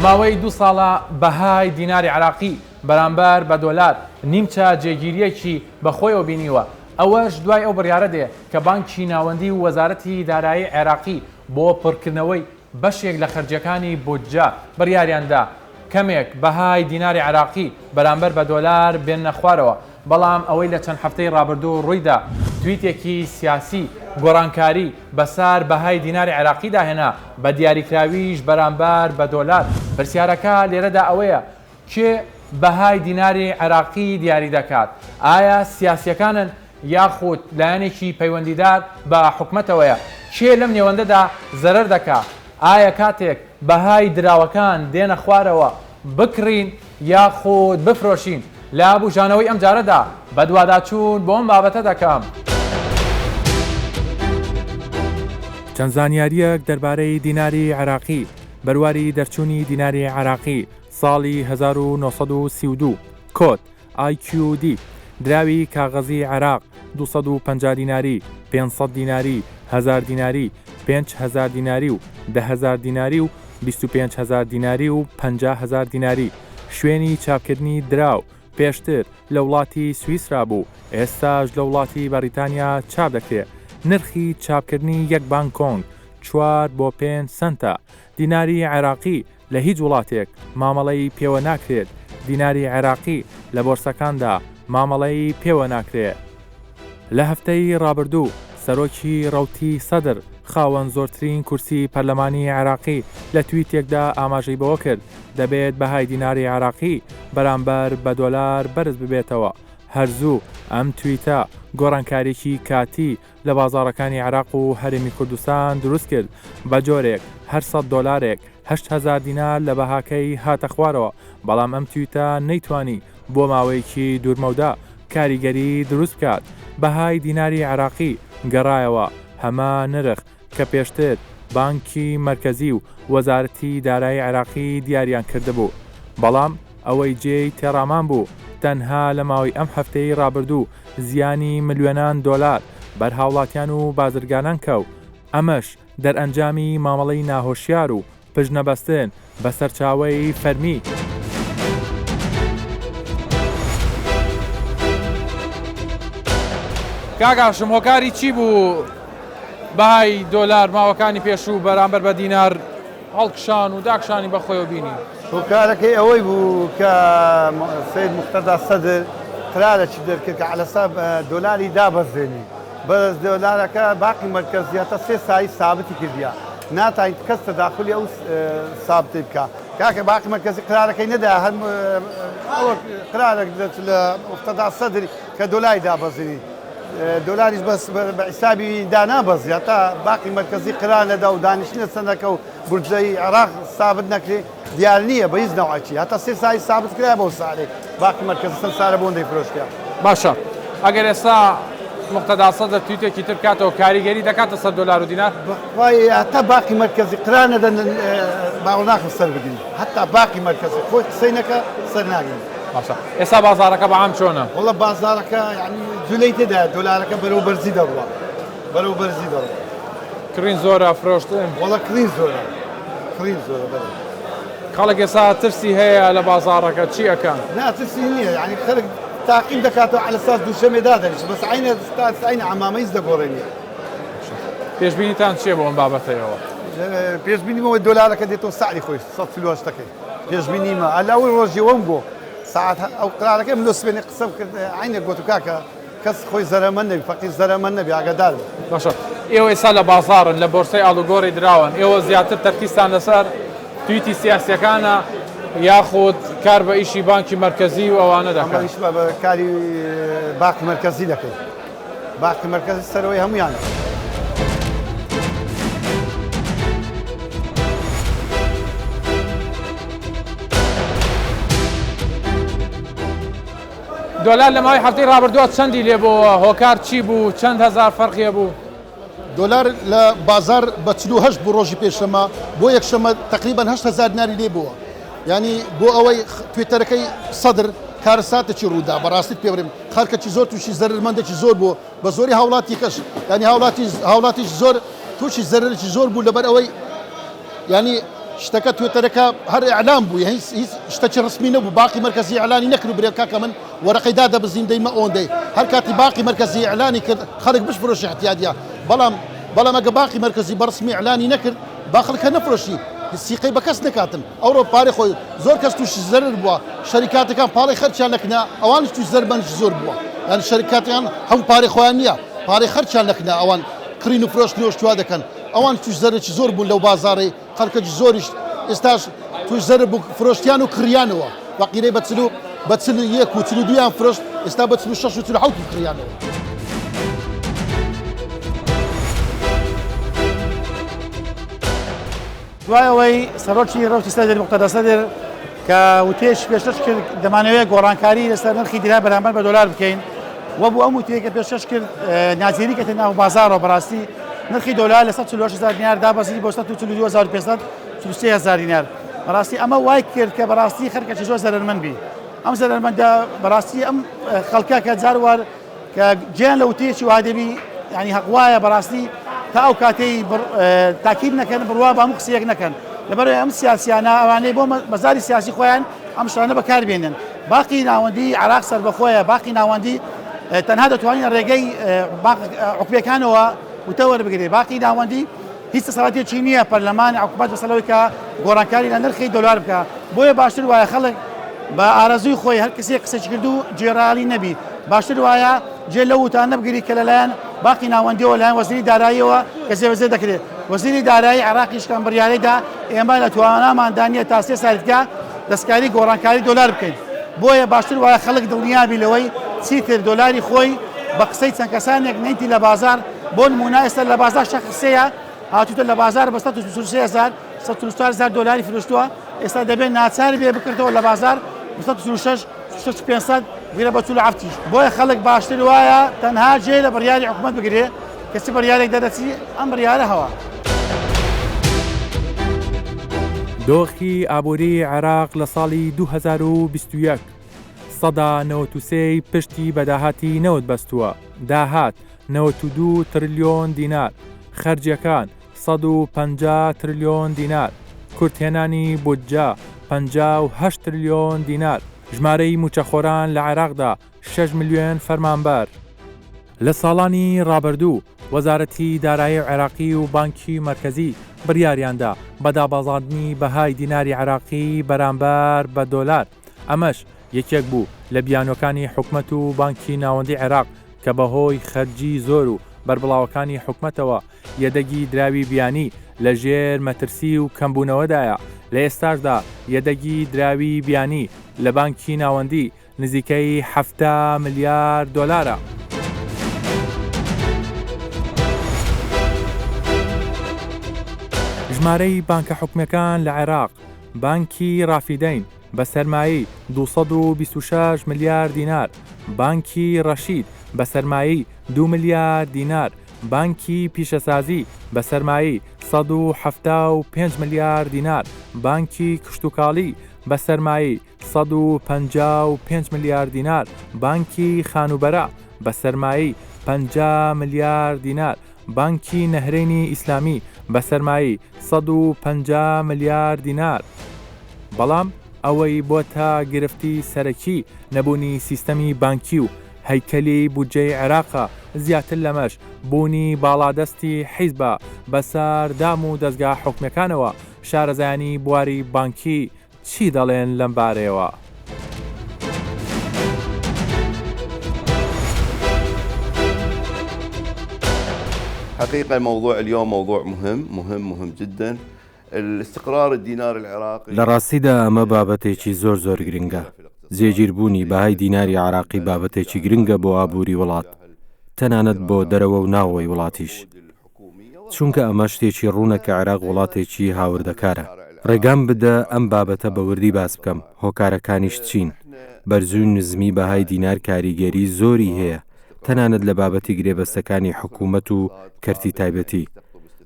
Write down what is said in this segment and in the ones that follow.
ماوەی دوو ساڵە بەهای دیناری عێراقی بەرامبەر بە دۆلار نیمچە جێگیرییەکی بەخۆیەوە بینیوە، ئەوەش دوای ئەو بڕیارە دێ کە بانکی ناوەندی و وەزارەتی دارایی عێراقی بۆ پڕکردنەوەی بەشێک لە خەرجییەکانی بودجە بڕیاریان دا کەمێک بەهای دیناری عێراقی بەرامبەر بە دۆلار بێننە خوارەوە، بەڵام ئەوەی لە چەند هەفتەی ڕابردوو ڕوویدا تویتێکی سیاسی گۆڕانکاری بەسار بەهای دیناری عێراقیدا هێنا، بە دیاریکراویش بەرامبەر بە دۆلار. پرسیارەکە لێرەدا ئەوەیە کێ بەهای دیناری عێراقی دیاری دەکات؟ ئایا سیاسییەکانن یاخود لایەنێکی پەیوەندیدار بە حکومەتەوەیە؟ کێ لەم نێوەندەدا زەرەر دەکا؟ ئایا کاتێک بەهای دراوەکان دێنە خوارەوە بکڕین یاخود بفرۆشین؟ لە بوژانەوەی ئەمجارەدا بەدواداچوون بۆ ئەم بابەتە دەکەم. چەند زانیارییەک دەربارەی دیناری عێراقی، بەرواری دەرچوونی دیناری عێراقی ساڵی 1932، کۆد، IQD، دراوی کاغەزی عێراق، 250 دیناری، 500 دیناری، هەزار دیناری، 5000 دیناری و 10000 دیناری و 25000 دیناری و 50000 دیناری. شوێنی چاپکردنی دراو پێشتر لە وڵاتی سویسرا بوو، ئێستاش لە وڵاتی بەڕیتانیا چاپ دەکرێ. نرخی چاپکردنی یەک بانکۆنگ چوار بۆ پێنج سەنتە. دیناری عێراقی لە هیچ وڵاتێک مامەڵەی پێوە ناکرێت، دیناری عێراقی لە بۆرسەکاندا مامەڵەی پێوە ناکرێ. لە هەفتەی ڕابردوو سەرۆکی ڕەوتی سەدر خاوەن زۆرترین کورسی پەرلەمانی عێراقی لە تویتێکدا ئاماژەی بەوە کرد، دەبێت بەهای دیناری عێراقی بەرامبەر بە دۆلار بەرز ببێتەوە. هەر زوو ئەم تویتە گۆڕانکاریی کاتی لە بازاڕەکانی عێراق و هەرێمی کوردستان دروست کرد، بە جۆرێک هەر سەد دۆلارێک 8000 دینار لە بەهاکەی هاتە خوارەوە، بەڵام ئەم تویتە نەیتوانی بۆ ماوەیەکی دوورمەودا کاریگەری دروست بکات، بەهای دیناری عێراقی گەڕایەوە هەمان نرخ کە پێشتر بانکی مەرکەزی و وەزارەتی دارایی عێراقی دیاریان کردبوو، بەڵام ئەوەی جێی تێڕامان بوو تەنها لە ماوەی ئەم هەفتەیەی ڕابردوو زیانی ملیۆنان دۆلار بەر هاوڵاتیان و بازرگانان کەوت، ئەمەش دەرئەنجامی مامەڵەی ناهۆشیار و پشت نەبەستن بە سەرچاوەی فەرمی. کاک هاشم هۆکاری چی بوو بەهای دۆلار ماوەکانی پێشوو بەرامبەر بە دینار هەڵکشان و داکشانی بەخۆیەوە بینی؟ هۆکارەکەی ئەوەی بوو کە سەید موقتەدا سەدر قرارێکی دەرکرد کە عەلەسا دۆلاری دابەزێنی بەس دۆلارەکە باقی مەرکەزیەتە سێ سای سابتی کردیە ناتانیت کەس تەداخولی ئەو سابتەی بکا کاکە باقی مەرکەزی قرارەکەی نەدا هەر ئەوە قرارێک دەچ لە موقتەدا سەدر کە دۆلاری دابەزینی دۆلاریش بەس بە حیسابی دانابەزی هەتا باقی مەرکەزی قرار نەدا و دانیشتنە سەنەکە و بودجەی عێراق سابت نەکرێ دیار نییە بە هیچ نەوعەکی هەتا سێ سای سابت کرایە بەو سارەی باقی مەرکەزی سەر سارە بۆ دەیفرۆشتە. باشە ئەگەر ئێستا موقتەدا سەدر تویتێکی تر بکاتەوە کاریگەری دەکاتە سەر دۆلار و دینار؟ بەخوای هەتا باقی مەرکەزی قرار نەدەن باوەڕ ناکەم سەر بگرین هەتا باقی مەرکەزی خۆی قسەی نەکا سەر ناگرین. باشە ئێستا بازاڕەکە بە عام چۆنە؟ وەڵا بازاڕەکە یانی جولەی تێدایە دۆلارەکە بەرەو بەرزی دەڕوا بەرەو بەرزی دەڕوا. کڕین زۆرە فرۆشتن؟ وەڵا کڕین زۆرە کڕین زۆرە بەڵێ. خەڵک ئێستا ترسی هەیە لە بازاڕەکە چی ئەکەن؟ نا ترسی نییە یانی خەڵک تاقیم دەکاتەوە عەلەساس دووشەمێ دادەنیشن بەس عەینە عەینە عەمامە هیچ دەگۆڕێ نییە. پێشبینیتان چییە بۆ ئەم بابەتەیەوە؟ پێشبینیم ئەوەی دۆلارەکە دێتەوە سعری خۆی 148 ەکەی پێشبینیمە ئەلا ئەوەی ڕۆژی وەم بۆ ساعت ئەو قرارەکەی من لۆ سبێنێ قسەم کرد عەینە گۆتم کاکە کەس خۆی زەرەمەند نەبی فەقیر زەرەمەند نەبی ئاگادار بن. باشە ئێوە ئێستا لە بازاڕن لە بۆرسەی ئاڵوگۆڕی دراون ئێوە زیاتر تەرکیزتان لەسەر تویتی سیاسیەکانە یاخود کار بە ئیشی بانکی مەرکەزی و ئەوانە دەکەن؟ ئەمە ئیش بە کاری باقی مەرکەزی دەکەین باقی مەرکەزی سەرەوەی هەمویانە. دۆلار لە ماوەی هەفتەی ڕابردووە چەندی لێبۆوە، هۆکار چی بوو، چەند هەزار فەرقی هەبوو؟ دۆلار لە بازاڕ بە 48 بوو ڕۆژی پێنجشەممە بۆ یەکشەممە تەقریبەن 8000 دیناری لێ بووە یانی بۆ ئەوەی تویتەرەکەی سەدر کارەساتێکی ڕوودا بەڕاستیت پێ بڵێم خەڵکەکی زۆر تووشی زەرەرمەندێکی زۆر بوو بە زۆری هاوڵاتیکەش یانی هاوڵاتی هاوڵاتیش زۆر تووشی زەرەرێکی زۆر بوو لەبەر ئەوەی یانی. شتەکە توێتەرەکە هەر ئیعلان بوو هیچ هیچ شتەکی ڕسمی نەبوو باقی مەرکەزی ئیعلانی نەکرد برێ کاکە من وەرەقەی دادەبزیم دەیمە ئەوەندەی هەر کاتی باقی مەرکەزی ئیعلانی کرد خەڵک بشفرۆشی احتیادیە بەڵام بەڵام ئەگە باقی مەرکەزی بە ڕسمی ئیعلانی نەکرد با خەڵک هەر نەفرۆشی سیقەی بە کەس نەکاتن ئەوڕۆ پارەی خۆی زۆر کەس تووشی زەرەر بووە شەریکاتەکان پاڵی خەرچیان لەکنە ئەوانیش تووش زەربەنش زۆر بووە یانی شەریکاتیان هەموو پارەی خۆیان نییە پارەی خەرچیان لەکنە ئەوان کڕین و فرۆشتن و شتوا دەکەن ئەوان تووش زەرەکی زۆر بوون لەو بازاڕەی خەڵکەکی زۆریش ئێستاش تووش زەرەر بوو فرۆشتیان و کڕیانەوە وەقیرەی بە چل و بە 41 و 42 یان فرۆشت ئێستا بە 46 و 47 کڕیانەوە. دوای ئەوەی سەرۆکی ڕەوتی سەدر موقتەدا سەدر کە وتێش پێشکەش کرد دەمانەوێت گۆڕانکاری لەسەر نرخی دینار بەرامبەر بە دۆلار بکەین وە بۆ ئەم وتەیە کە پێشکەش کرد نازێری کەتە ناو بازاڕەوە بەڕاستی نرخی دۆلار لە 144000 دینار دابەزی بۆ 142543 هەزار دینار بەڕاستی ئەمە وای کرد کە بەڕاستی خەرکەکی زۆر زەرەرمەند بی ئەم زەرەرمەندە بەڕاستی ئەم خەڵکە کە جاروار کە گوێیان لە وتەیەکی وا دەبی یانی هەق وایە بەڕاستی تا ئەو کاتەی تاکید نەکەن بڕوا بە هەموو قسەیەک نەکەن لەبەر ئەم سیاسیانە ئەوانەی بۆ مەزاری سیاسی خۆیان ئەم شتانە بەکار بێنن باقی ناوەندی عراق سەربەخۆیە باقی ناوەندی تەنها دەتوانین ڕێگەی حکومەکانەوە وتە وەربگرێ باقی ناوەندی هیچ دەسەڵاتێکی نییە پەرلەمان حکومەت بەسەر لەوەی کە گۆڕانکاری لە نرخی دۆلار بکە بۆیە باشتر وایە خەڵک بە ئارەزووی خۆی هەر کەسێک قسەی کرد و گوێڕایەڵی نەبی باشتر وایە جێ لەو وتانە بگری کە لەلایەن باقی ناوەندیەوە لایەن وەزیری داراییەوە کە جێبەجێ دەکرێت وەزیری دارایی عێراقیش کە ئەم بڕیارەی دا ئێمە لە تواناماندا نییە تا سێ ساڵی دیکە دەستکاری گۆڕانکاری دۆلار بکەین بۆیە باشتر وایە خەڵک دڵنیابی لەوەی چیتر دۆلاری خۆی بە قسەی چەند کەسانێک نەیتی لە بازار بۆ نموونە ئێستا لە بازار شەخسەیە هاتووتە لە بازار بە 143 هەزار 144 هەزار دۆلاری فرۆشتووە ئێستا دەبێت ناچار بێ بکردەوە لە بازار 146 500 بگرە بە 47 بۆیە خەڵک باشتر وایە تەنها جێ لە بڕیاری حکومەت بگرێ کە چ بڕیارێک دەرەچی ئەم بڕیارە هەوە. دۆخی ئابووری عێراق لە ساڵی 2021 93% ی پشتی بە داهاتی نەوت بەستووە، داهات، 92 ترلیۆن دینار، خەرجیەکان، 150 ترلیۆن دینار، کورتهێنانی بودجە، 58 ترلیۆن دینار، ژمارەی مووچەخۆران لە عێراقدا شەش ملیۆن فەرمانبەر. لە ساڵانی ڕابردوو وەزارەتی دارایی عێراقی و بانکی مەرکەزی بڕیاریاندا بە دابەزاندنی بەهای دیناری عێراقی بەرامبەر بە دۆلار، ئەمەش یەکێک بوو لە بیانووەکانی حکومەت و بانکی ناوەندی عێراق کە بەهۆی خەرجی زۆر و بەربڵاوەکانی حکومەتەوە یەدەگی دراوی بیانی لە ژێر مەترسی و کەمبوونەوەدایە، لە ئێستاشدا یەدەگی دراوی بیانی لە بانکی ناوەندی نزیکەی 70 ملیار دۆلارە. ژمارەی بانکە حکومیەکان لە عێراق، بانکی ڕافیدەین بە سەرمایەی 226 ملیار دینار، بانکی ڕەشید بە سەرمایەی 2 ملیار دینار، بانکی پیشەسازی بە سەرمایەی 175 ملیار دینار، بانکی کشتوکاڵی بە سەرمایەی 155 ملیار دینار، بانکی خانووبەرە بە سەرمایەی 50 ملیار دینار، بانکی نەهرەینی ئیسلامی بە سەرمایەی 150 ملیار دینار. بەڵام ئەوەی بۆتە گرفتی سەرەکی نەبوونی سیستەمی بانکی و هەیکەلی بودجەی عێراقە، زیاتر لەمەش بوونی باڵادەستی حیزبە بەسەر دام و دەزگا حکومیەکانەوە، شارەزایانی بواری بانکی چی دەڵێن لەم بارەیەوە؟ حقيقة الموضوع اليوم موضوع مهم مهم مهم جدا الاستقرار الدينار العراقي لە ڕاستیدا ئەمە بابەتێکی زۆر زۆر گرنگە. جێگیربوونی بەهای دیناری عێراقی بابەتێکی گرنگە بۆ ئابووری وڵات، تەنانەت بۆ دەرەوە و ناوەوەی وڵاتیش. چونکە ئەمە شتێکی ڕوونە کە عێراق وڵاتێکی هاوردەکارە. ڕێگام بدە ئەم بابەتە بە وردی باس بکەم، هۆکارەکانیش چین؟ بەرزی و نزمی بەهای دینار کاریگەری زۆری هەیە، تەنانەت لە بابەتی گرێبەستەکانی حکوومەت و کەرتی تایبەتی.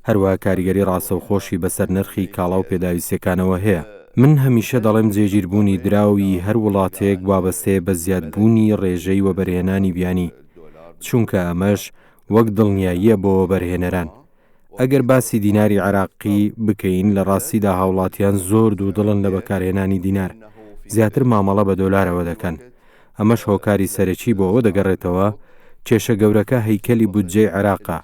هەروەها کاریگەری ڕاستەوخۆشی بەسەر نرخی کاڵا و پێداویستییەکانەوە هەیە. من هەمیشە دەڵێم جێگیربوونی دراو ی هەر وڵاتێک وابەستەیە بە زیادبوونی ڕێژەی وەبەرهێنانی بیانی، چونکە ئەمەش وەک دڵنیاییە بۆ وەبەرهێنەران. ئەگەر باسی دیناری عێراقی بکەین لە ڕاستیدا هاوڵاتیان زۆر دوودڵن لە بەکارهێنانی دینار، زیاتر مامەڵە بە دۆلارەوە دەکەن، ئەمەش هۆکاری سەرەکی بۆ ئەوە دەگەڕێتەوە، کێشە گەورەکە هەیکەلی بودجەی عێراقە،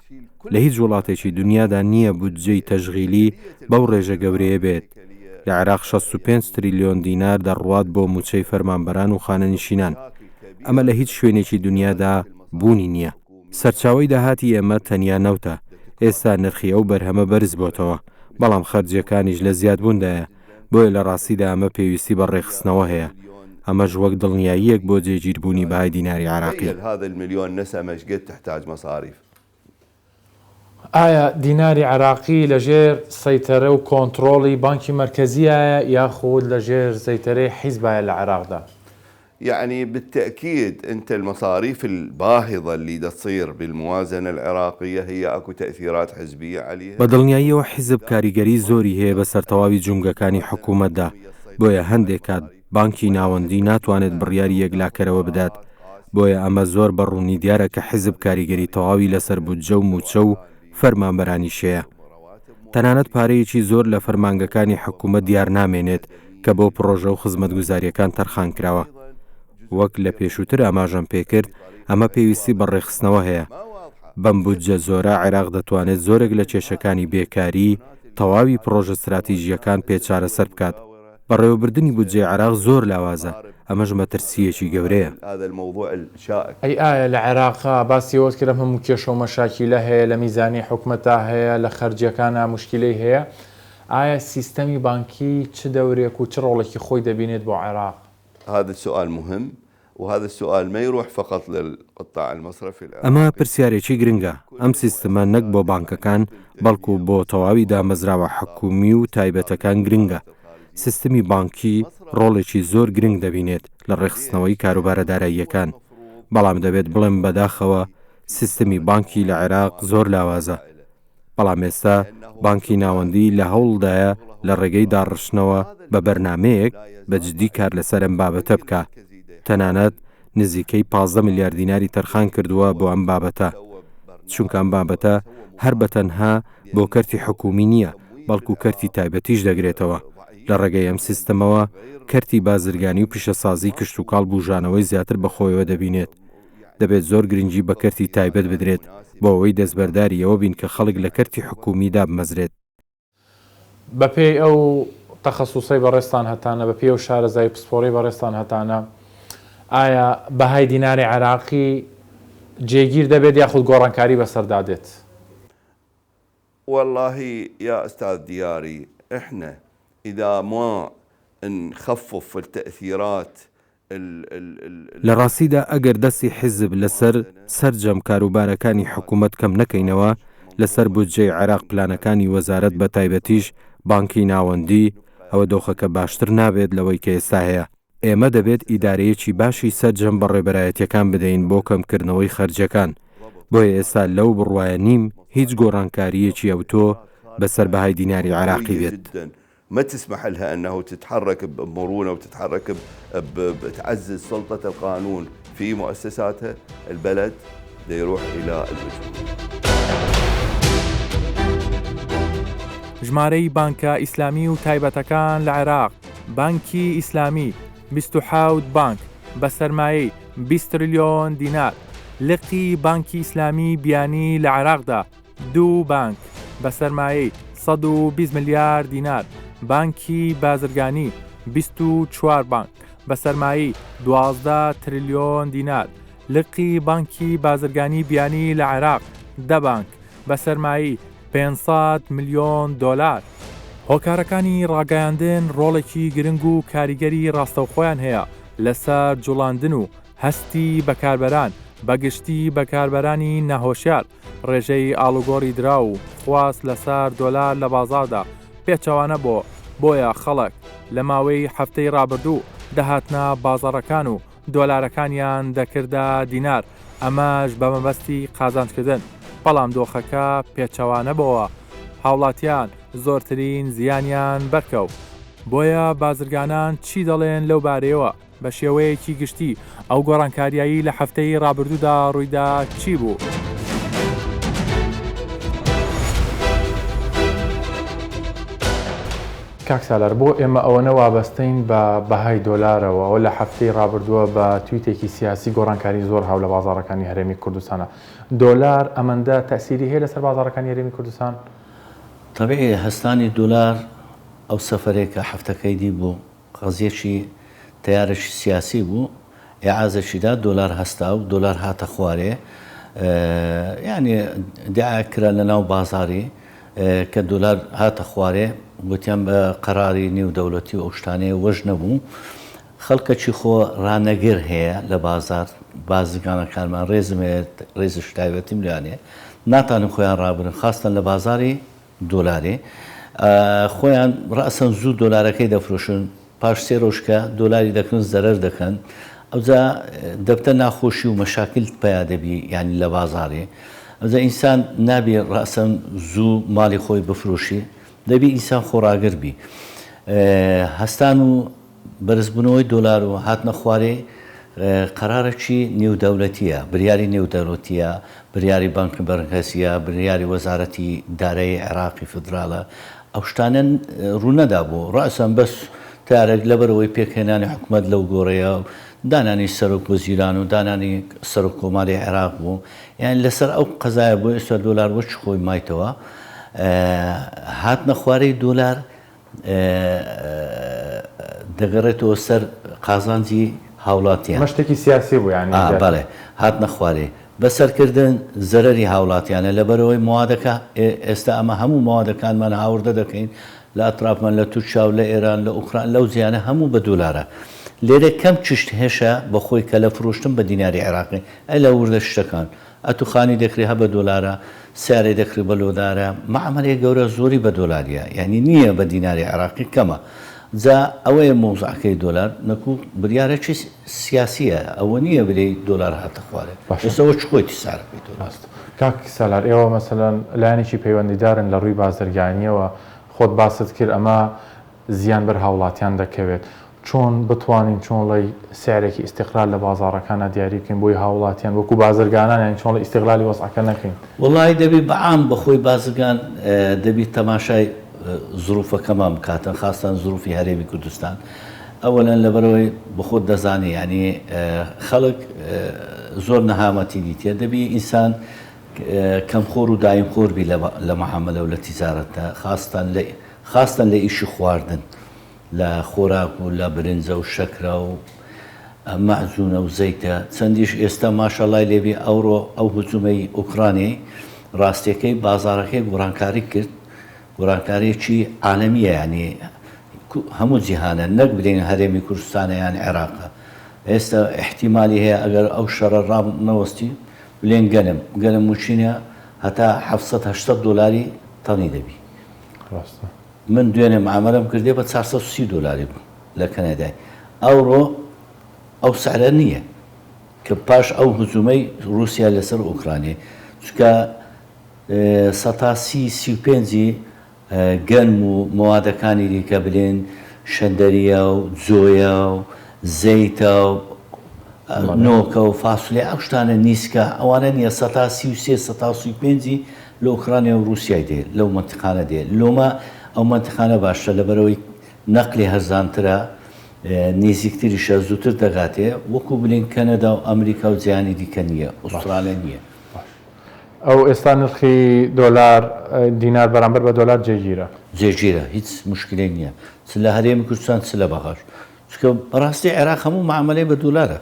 لە هیچ وڵاتێکی دونیادا نییە بودجەی تەشغیلی بەو ڕێژە گەورەیە بێت، لە عێراق 65 تریلیۆن دینار دەڕوات بۆ مووچەی فەرمانبەران و خانەنشینان، ئەمە لە هیچ شوێنێکی دونیادا بوونی نییە. سەرچاوەی داهاتی ئێمە تەنیا نەوتە، ئێستا نرخی ئەو بەرهەمە بەرزبۆتەوە، بەڵام خەرجییەکانیش لە زیادبووندایە، بۆیە لە ڕاستیدا ئەمە پێویستی بە ڕێکخستنەوە هەیە، ئەمەش وەک دڵنیاییەک بۆ جێگیربوونی بەهای دیناری عێراقی. ئایا دیناری عێراقی لەژێر سەیتەرە و کۆنتڕۆڵی بانکی مەرکەزیایە یاخود لەژێر سەیتەرەی حیزبایە لە عێراقدا؟ يعني بالتأكيد انت المصاريف الباهظة اللي دتصير بالموازنة العراقية هي اكو تأثيرات حزبية عليها. بە دڵنیاییەوە حیزب کاریگەری زۆری هەیە بەسەر تەواوی جومگەکانی حکوومەتدا، بۆیە هەندێک کات بانکی ناوەندی ناتوانێت بڕیاری یەکلاکەرەوە بدات، بۆیە ئەمە زۆر بە ڕوونی دیارە کە حیزب کاریگەری تەواوی لەسەر بودجە و مووچە و فەرمانبەرانیش هەیە. تەنانەت پارەیەکی زۆر لە فەرمانگەکانی حکوومەت دیار نامێنێت کە بۆ پڕۆژە و خزمەتگوزارییەکان تەرخان کراوە. وەک لە پێشووتر ئاماژەم پێکرد، ئەمە پێویستی بە ڕێکخستنەوە هەیە. بەم بودجە زۆرە عێراق دەتوانێت زۆرێک لە کێشەکانی بێکاری، تەواوی پڕۆژە ستراتیژییەکان پێ چارەسەر بکات. بەڕێوەبردنی بودجەی عێراق زۆر لاوازە، ئەمەش مەترسییەکی گەورەیە. ئەی ئایا لە عێراقا باسی ئەوەت کرد ئەم هەموو کێشە و مەشاکیلە هەیە لە میزانیەی حکومەتا هەیە لە خەرجیەکانا موشکیلەی هەیە ئایا سیستەمی بانکی چ دەورێک و چ ڕۆڵێکی خۆی دەبینێت بۆ عێراق؟ هذا السؤال مهم وهذا السؤال ما يروح فقط للقطاع المصرفي ئەمە العراقي. پرسیارێکی گرنگە، ئەم سیستمە نەک بۆ بانکەکان، بەڵکو بۆ تەواوی دامەزراوە حکومی و تایبەتەکان گرنگە. سیستمی بانکی ڕۆڵێکی زۆر گرنگ دەبینێت لە ڕێکخستنەوەی کاروبارە داراییەکان، بەڵام دەبێت بڵێم بەداخەوە سیستمی بانکی لە عێراق زۆر لاوازە. بەڵام ئێستا بانکی ناوەندی لە هەوڵدایە لە ڕێگەی داڕشتنەوە بە بەرنامەیەک بە جدی کار لەسەر ئەم بابەتە بکا، تەنانەت نزیکەی 15 ملیار دیناری تەرخان کردووە بۆ ئەم بابەتە، چونکە ئەم بابەتە هەر بە تەنها بۆ کەرتی حکوومی نییە، بەڵکو کەرتی تایبەتیش دەگرێتەوە. لە ڕێگەی ئەم سیستەمەوە کەرتی بازرگانی و پیشەسازی کشتوکاڵ بوژانەوەی زیاتر بەخۆیەوە دەبینێت. دەبێت زۆر گرنگی بە کەرتی تایبەت بدرێت بۆ ئەوەی دەستبەرداری ئەوە بین کە خەڵک لە کەرتی حکوومی دابمەزرێت. بەپێی ئەو تەخەسوسەی بەڕێزتان هەتانە، بەپێی ئەو شارەزایی و پسپۆڕیەی بەڕێزتان هەتانە، ئایا بەهای دیناری عێراقی جێگیر دەبێت یاخود گۆڕانکاری بەسەردا دێت؟ والله يا استاذ دياري احنا اذا ما نخفف التأثيرات لە ڕاستیدا ئەگەر دەستی حیزب لەسەر سەرجەم کاروبارەکانی حکومەت کەم نەکەینەوە، لەسەر بودجەی عێراق پلانەکانی وەزارەت بەتایبەتیش بانکی ناوەندی، ئەوە دۆخەکە باشتر نابێت لەوەی کە ئێستا هەیە. ئێمە دەبێت ئیدارەیەکی باشی سەرجەم بەڕێبەرایەتیەکان بدەین بۆ کەمکردنەوەی خەرجیەکان، بۆیە ئێستا لەو بڕوایە نیم هیچ گۆڕانکارییەکی ئەوتۆ بەسەر بەهای دیناری عێراقی بێت. ما تسمح لها انه تتحرك بمرونه وتتحرك بتعزز سلطه القانون في مؤسساتها البلد ديروح الى المجهول. ژمارەی بانکە ئیسلامی و تایبەتەکان لە عێراق، بانکی ئیسلامی، 27 بانک بە سەرمایەی 20 تریلیۆن دینار، لقی بانکی ئیسلامی بیانی لە عێراقدا، دوو بانک بە سەرمایەی 120 ملیار دینار، بانکی بازرگانی 24 بانک بە سەرمایەی 12 تریلیۆن دینار، لقی بانکی بازرگانی بیانی لە عێراق دە بانک بە سەرمایەی 500 ملیۆن دۆلار. هۆکارەکانی ڕاگەیاندن ڕۆڵێکی گرنگ و کاریگەری ڕاستەوخۆیان هەیە لەسەر جوڵاندن و هەستی بەکاربەران، بەگشتی بەکاربەرانی ناهۆشیار، ڕێژەی ئاڵوگۆڕی دراو و خواست لەسەر دۆلار لە بازاڕدا پێچەوانە بۆ، بۆیە خەڵک لە ماوەی هەفتەی ڕابردوو دەهاتنە بازاڕەکان و دۆلارەکانیان دەکردە دینار، ئەمەش بە مەبەستی قازانجکردن، بەڵام دۆخەکە پێچەوانە بۆوە، هاوڵاتیان زۆرترین زیانیان بەرکەوت. بۆیە بازرگانان چی دەڵێن لەو بارەیەوە؟ بە شێوەیەکی گشتی ئەو گۆڕانکارییەی لە هەفتەی ڕابردوودا ڕوویدا چی بوو؟ کاک سالار بۆ ئێمە ئەوەنە وابەستەین بە بەهای دۆلارەوە ئەوە لە هەفتەی ڕابردووە بە تویتێکی سیاسی گۆڕانکاری زۆر هاو لە بازاڕەکانی هەرێمی کوردستانە دۆلار ئەمەندە تەئسیری هەیە لەسەر بازاڕەکانی هەرێمی کوردستان؟ تەبیعی هەستانی دۆلار ئەو سەفەرەی کە هەفتەکەی دی بوو قەزیەکی تەیارەکی سیاسی بوو ئیعازەکی دا دۆلار هەستا و دۆلار هاتە خوارێ یانی دیعایەک کرا لە ناو بازاری کە دۆلار هاتە خوارێ گوتیان بە قەراری نێو دەولەتی و ئەو شتانەیە وەش نەبوو خەڵکەکی خۆ ڕانەگر هەیە لە بازار بازرگانەکانمان ڕێزم هەیە ڕێزش تایبەتیم لێیان هەیە ناتانن خۆیان ڕابگرن خاستەن لە بازاری دۆلارێ خۆیان ڕەئسەن زوو دۆلارەکەی دەفرۆشن پاش سێ ڕۆژ کە دۆلاری دەکڕن زەرەر دەکەن ئەوجا دەبتە ناخۆشی و مەشاکل پیا دەبی یانی لە بازارێ ئەوجا ئینسان نابی ڕەئسەن زوو ماڵی خۆی بفرۆشی دەبی ئینسان خۆڕاگر بی هەستان و بەرزبوونەوەی دۆلار و هاتنە خوارێ قەرارەکی نێودەولەتیە، بریاری نێودەولەتیە، بریاری بانکی مەرکەزیە، بریاری وەزارەتی دارایی عێراقی فیدرالە، ئەو شتانە روونەدابوو، رەئسەن بەس تارێک لەبەرئەوەی پێکهێنانی حکومەت لەو گۆڕەیە و دانانی سەرۆک وەزیران و دانانی سەرۆک کۆماری عێراق بوو، یانی لەسەر ئەو قەزایە بوو، ئێستا دۆلار وەکی خۆی مایتەوە، هاتنە خوارەی دۆلار دەگەڕێتەوە سەر قازانجی هاوڵاتیان. ئەمە شتێکی سیاسی بوو یانی زیاتر. بەڵێ هاتنە خوارێ بەسەرکردن زەرەری هاوڵاتیانە لەبەرئەوەی موادەکە ئێستا ئەمە هەموو موادەکانمان هاوردە دەکەین لە ئەترافمان لە تورکیا و لە ئێران لە ئۆکران لەو جیانە هەموو بە دۆلارە لێرە کەم چشت هێشە بەخۆی کە لە فرۆشتن بە دیناری عێراقی ئەی لە وردە شتەکان ئەتو خانی دەکری هە بە دۆلارە سیارەی دەکری بە لۆدارە مەعامەلەی گەورە زۆری بە دۆلاریە یانی نیە بە دیناری عێراقی کەمە جا ئەوەیە مەوزوعەکەی دۆلار نەکو بریارەکی سیاسیە ئەوە نیە بلێی دۆلار هاتە خوارێ باشە ئێستا وەکی خۆیتی سعرەکەی دۆلار. ڕاستە کاک سالار ئێوە مەسەلەن لایەنێکی پەیوەندیدارن لە ڕووی بازرگانیەوە خۆت باست کرد ئەمە زیان بەر هاوڵاتیان دەکەوێت چۆن بتوانین چۆنڵی سعرێکی ئیستیقرار لە بازاڕەکانا دیاری بکەین بۆی هاوڵاتیان وەکو بازرگانان یانی چۆنڵی ئیستیغلالی وەزعەکە نەکەین؟ وەڵاهی دەبی بە عام بە خۆی بازرگان دەبی تەماشای زروفەکەمان بکاتن خاستەن زروفی هەرێمی کوردستان ئەوەلەن لەبەرئەوەی بەخۆت دەزانی یانی خەڵک زۆر نەهامەتی دیتیە دەبی ئینسان کەمخۆر و دایمخۆر بی لە معامەلە و لە تیجارەتدا خاستەن لە خاستەن لە ئیشی خواردن لە خۆراک و لە برنجە و شەکرە و مەعجونە و زەیتە چەندیش ئێستا ماشەڵای لێبی ئەوڕۆ ئەو هجومەی ئۆکرانیای ڕاستیەکەی بازاڕەکەی گۆڕانکاری کرد گۆڕانکاریەکی عالەمیە یانی هەموو جیهانە نەک بلێن هەرێمی کوردستانە یان عێراقە ئێستا ئیحتیمالی هەیە ئەگەر ئەو شەڕە ڕام نەوەستی بلێن گەنم گەنم موچینە هەتا 700 800 دۆلاری تەنی دەبی ڕاستە. من دوێنێ معامەلەم کردیە بە 430 دۆلاری بوو لە کەنەدای ئەوڕۆ ئەو سعرە نییە کە پاش ئەو هجومەی رووسیا لەسەر ئۆکرانیای چونکە سەتا سی 35ی گەنم و مەوادەکانی دیکە بلێن شەندەریە و جۆیە و زەیتە و نۆکە و فاسولیا ئەو شتانە نیسکە ئەوانە نییە سەتا 33 سەتا 35ی لە ئۆکرانیا و ڕووسیای دێ لەو مەنتیقانە دێ لۆمە ئەو مەنتیقانە باشترە لەبەرئەوەی نەقلی هەرزانترە نیزیکتریشە زووتر دەگاتێ وەکو بلێن کەنەدا و ئەمریکا و جیهانی دیکە نییە ئوسترالیا نییە. باش ئەو ئێستا نرخی دۆلار دینار بەرامبەر بە دۆلار جێگیرە؟ جێگیرە هیچ موشکیلەی نییە چ لە هەرێمی کوردستان چ لە بەغاش چونکە بەڕاستی عێراق هەموو مەعامەلەی بە دۆلارە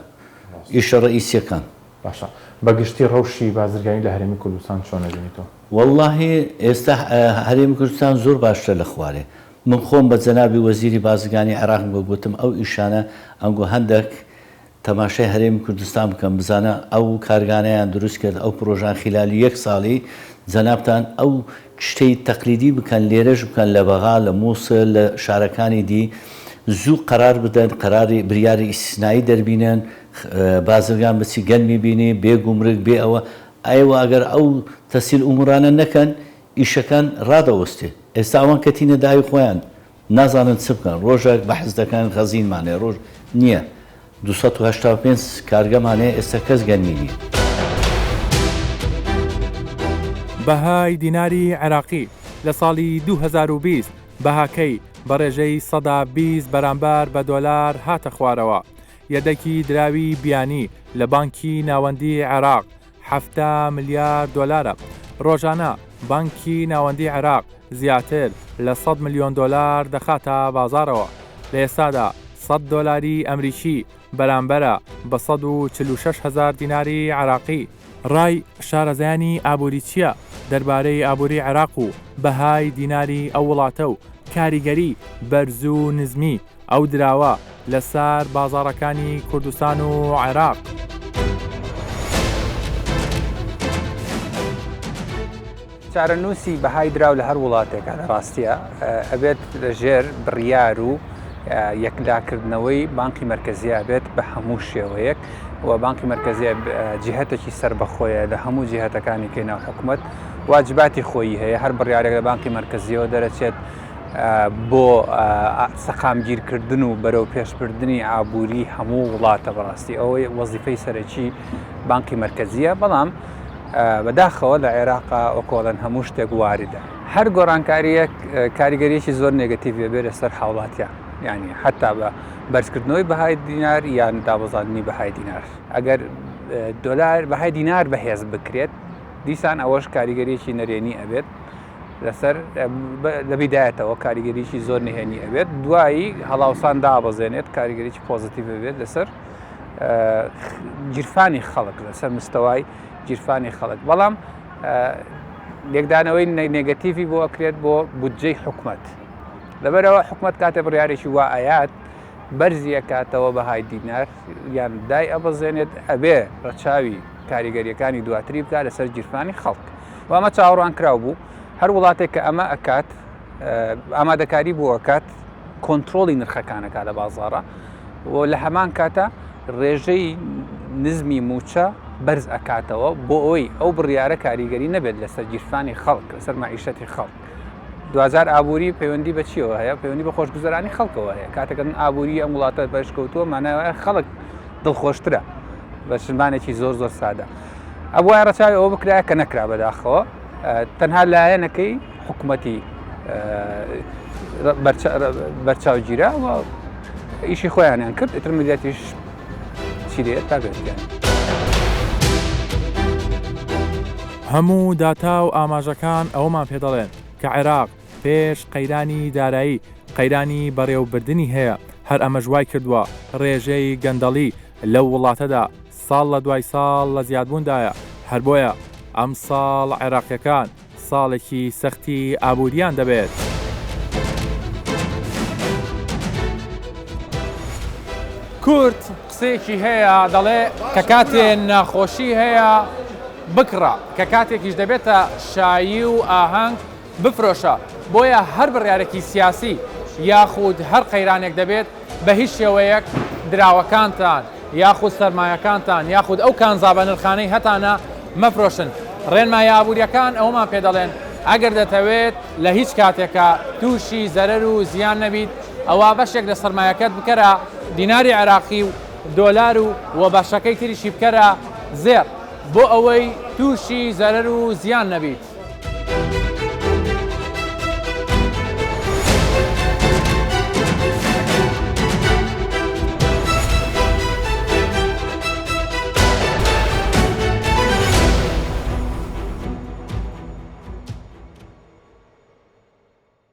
ئیشە ڕەئیسیەکان. باشە بە گشتی ڕەوشی بازرگانی لە هەرێمی کوردستان چۆن ئەبینی تۆ؟ وەڵاهی ئێستا هەرێمی کوردستان زۆر باشترە لە خوارێ من خۆم بە جەنابی وەزیری بازرگانی عێراقم گۆ گۆتم ئەو ئیشانە ئەنگۆ هەندەک تەماشای هەرێمی کوردستان بکەن بزانە ئەو کارگانەیان دروست کرد ئەو پرۆژان خیلالی یەک ساڵی جەنابتان ئەو شتەی تەقلیدی بکەن لێرەش بکەن لە بەغا لە موسل لە شارەکانی دی زوو قەرار بدەن قەراری بریاری ئیستیسنایی دەربینن بازرگان بچی گەنمی بینی بێ گومرگ بێ ئەوە ئەیوە ئەگەر ئەو تەسیل ئومورانە نەکەن ئیشەکان ڕادەوەستێ ئێستا ئەوان کەتینە داوی خۆیان نازانن چ بکەن ڕۆژێک بەحس دەکەن خەزینمان هەیە ڕۆژ نییە 285 کارگەمان هەیە ئێستا کەس گەنمی نییە. بەهای دیناری عێراقی لە ساڵی 2020 بەهاکەی. بە ڕێژەی 20% بەرامبەر بە دۆلار هاتە خوارەوە. یەدەکی دراوی بیانی لە بانکی ناوەندی عێراق 70 ملیار دۆلارە. ڕۆژانە بانکی ناوەندی عێراق زیاتر لە 100 ملیۆن دۆلار دەخاتە بازاڕەوە. لە ئێستادا 100 دۆلاری ئەمریکی بەرامبەرە بە 146 هەزار دیناری عێراقی. ڕای شارەزایانی ئابووری چییە دەربارەی ئابووری عێراق و بەهای دیناری ئەو وڵاتە و کاریگەری بەرز و نزمی ئەو دراوە لەسەر بازاڕەکانی کوردستان و عێراق؟ چارەنووسی بەهای دراو لە هەر وڵاتێکا لە ڕاستیە ئەبێت لە ژێر بڕیار و یەکلاکردنەوەی بانقی مەرکەزیە بێت بە هەموو شێوەیەک و بانقی مەرکەزیە جیهتێکی سەربەخۆیە لە هەموو جیهتەکانی کەی ناو حکومت واجباتی خۆی هەیە هەر بڕیارێک لە بانقی مەرکەزیەوە دەرەچێت بۆ سەقامگیرکردن و بەرەو پێشبردننی ئابووری هەموو وڵاتە بەڕاستی ئەوەی وەزیفەی سەرەکی بانقی مەرکەزیە بەڵام بەداخەوە لە عێراقا وەکۆڵێن هەموو شتێک واردە. هەر گۆڕانکارییەک کاریگەریی زۆر نێگەتیڤی ئەبێت لەسەر هاوڵاتیان یانی حەتا بە بەرزکردنەوەی بەهای دینار یان دابەزاندنی بەهای دینار. ئەگەر دۆلار بەهای دینار بەهێز بکرێت دیسان ئەوەش کاریگەریی نەرێنی ئەبێت لەسەر لە بیدایەتەوە کاریگەریی زۆر نهێنی ئەبێت دوایی هەڵاوسان دابەزێنێت کاریگەریی پۆزیتیڤ ئەبێت لەسەر گیرفانی خەڵک لەسەر مستەوای گیرفانی خەڵک بەڵام لێکدانەوەی نێگەتیڤی بۆ ئەکرێت بۆ بودجەی حکومت لەبەرەوە حکومت کاتێ بڕیارێکی وا ئايات بەرزی ئەکاتەوە بەهای دینار یان دای ئەبەزێنێت ئەبێ ڕەچاوی کاریگەریەکانی دواتری بکات لەسەر گیرفانی خەڵک و ئەمە چاوەڕوان کراو بوو هەر وڵاتێک کە ئەمە ئەکات ئامادەکاری بۆ ئەکات کۆنتترۆلی نرخەکانەکە لە بازارە و لە هەمان کاتا ڕێژەی نزمی مووچە بەرز ئەکاتەوە بۆ ئەوەی ئەو بڕیارە کاریگەری نەبێت لەسەر گیرفانی خەڵک لەسەر مەعیشەتی خەڵک. دواجار ئابووری پەیوەندی بە چیەوە هەیە؟ پەیوەندی بە خۆشگوزەرانی خەڵکەوە هەیە. کاتێک ئابووری ئەم وڵاتە پێشکەوتووە مانای وایە خەڵک دڵخۆشترە بە زمانێکی زۆر زۆر سادە. ئەبوایە ڕەچاوی ئەوە بکرایە کە نەکرا بەداخەوە تەنها لایەنەکەی حکومەتی بەرچاو گیرا و ئیشی خۆیانیان کرد ئیتر میللەتیش چی لێ تا بێتیان. هەموو داتا و ئاماژەکان ئەوەمان پێدەڵێن کە عێراق پێش قەیرانی دارایی قەیرانی بەڕێوەبردنی هەیە، هەر ئەمەش وایکردووە ڕێژەی گەندەڵی لەو وڵاتەدا ساڵ لە دوای ساڵ لە زیادبووندایە، هەر بۆیە ئەمساڵ عێراقییەکان ساڵێکی سەختی ئابوورییان دەبێت. کورد قسەیەکی هەیە دەڵێ کە کاتێ ناخۆشی هەیە بکڕە، کە کاتێکیش دەبێتە شایی و ئاهەنگ بفرۆشە، بۆیە هەر بڕیارێکی سیاسی یاخود هەر قەیرانێک دەبێت بە هیچ شێوەیەک دراوەکانتان یاخود سەرمایەکانتان یاخود ئەو کانزا بەنرخانەی هەتانە مەفرۆشن. ڕێنمایە ئابوورییەکان ئەوەمان پێ دەڵێن ئەگەر دەتەوێت لە هیچ کاتێکا تووشی زەرەر و زیان نەبیت ئەوا بەشێک لە سەرمایەکەت بکەرە دیناری عێراقی و دۆلار و و بەشەکەی تریشی بکەرە زێڕ بۆ ئەوەی تووشی زەرەر و زیان نەبیت.